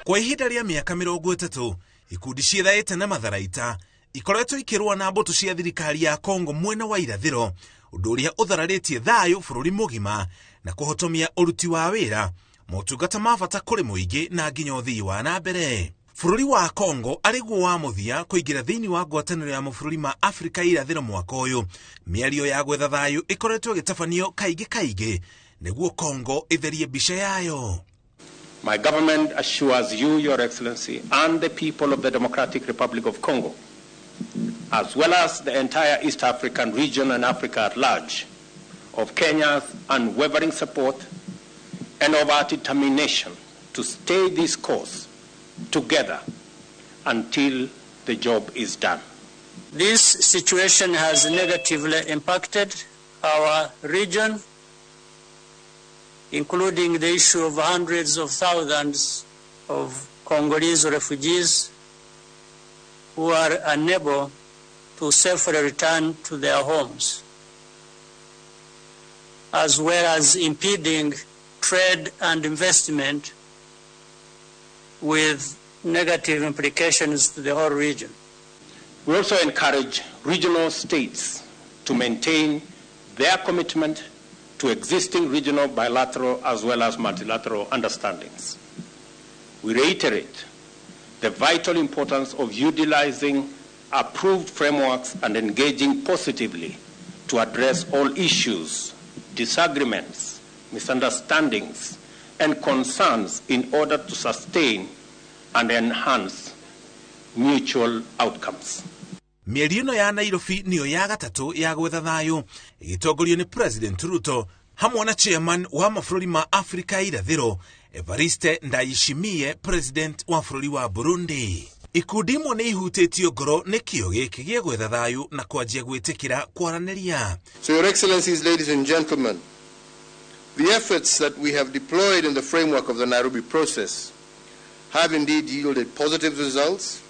Kwa ihinda rĩa mĩaka 30 ikundi ciethaĩte na matharaita ikoretwo ikĩrũa na mbũtũ cia thirikari ya Congo mwena wa irathĩro, ũndũ ũrĩa ũthararĩtie thayũ bũrũri mũgima na kũhotomia ũruti wa wĩra, motungata ma bata kũrĩ mũingĩ na nginya ũthii wa na mbere. Bũrũri wa Congo arĩ guo wa mũthia kũingĩra thĩinĩ wa ngwatanĩro ya mabũrũri ma Afrika irathĩro mwaka ũyũ. Mĩario ya gwetha thayũ ĩkoretwo ĩgĩtabanio kaingĩ kaingĩ nĩguo Congo ĩtherie mbica yayo. My government assures you, Your Excellency, and the people of the Democratic Republic of Congo, as well as the entire East African region and Africa at large, of Kenya's unwavering support and of our determination to stay this course together until the job is done. This situation has negatively impacted our region, including the issue of hundreds of thousands of Congolese refugees who are unable to safely return to their homes, as well as impeding trade and investment with negative implications to the whole region. We also encourage regional states to maintain their commitment to existing regional, bilateral, as well as multilateral understandings. We reiterate the vital importance of utilizing approved frameworks and engaging positively to address all issues, disagreements, misunderstandings, and concerns in order to sustain and enhance mutual outcomes. Mĩario ĩno ya Nairobi nĩyo ya gatatũ ya gwetha thayũ ĩgĩtongorio nĩ President Ruto hamwe na chairman wa mabũrũri ma Afrika ya irathĩro Evariste Ndayishimiye, president wa bũrũri wa Burundi. Ikundi imwe nĩ ihutĩtio ngoro nĩ kĩo gĩkĩ gĩa gwetha thayũ na kwanjia gwĩtĩkĩra kwaranĩria. So, Your Excellencies, ladies and gentlemen, the efforts that we have deployed in the framework of the Nairobi process have indeed yielded positive results.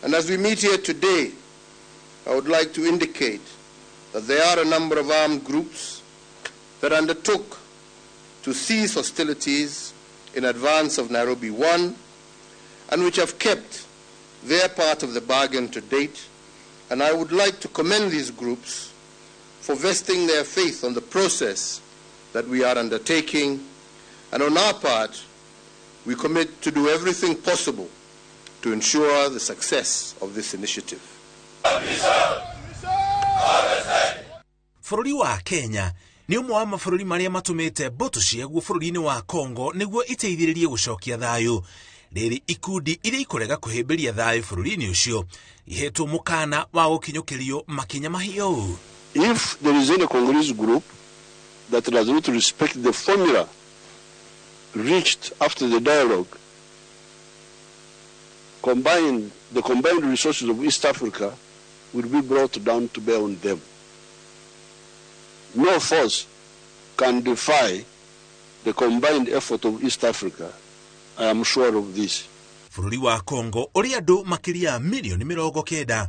And as we meet here today, I would like to indicate that there are a number of armed groups that undertook to cease hostilities in advance of Nairobi 1 and which have kept their part of the bargain to date. And I would like to commend these groups for vesting their faith on the process that we are undertaking. And on our part, we commit to do everything possible to ensure the success of this initiative. Bũrũri wa Kenya nĩ ũmwe wa mabũrũri marĩa matũmĩte mbũtũ ciaguo bũrũri-inĩ wa Congo nĩguo iteithĩrĩrie gũcokia thayũ. Rĩrĩ ikundi iria ikũrega kũhĩmbĩria thayũ bũrũri-inĩ ũcio ihetwo mũkana wa gũkinyũkĩrio makinya mahiũ. If there is any Congolese group that does not respect the formula reached after the dialogue, the combined resources of East Africa will be brought down to bear on them. No force can defy the combined effort of East Africa. I am sure of this. Bũrũri wa Congo ũrĩ andũ makĩria ya milioni 90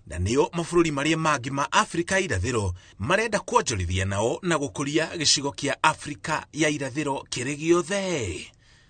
na nĩo mabũrũri marĩa mangĩ ma Afrika irathĩro marenda kuonjorithia nao na gũkũria gĩcigo kĩa Afrika ya irathĩro kĩrĩ gĩothe.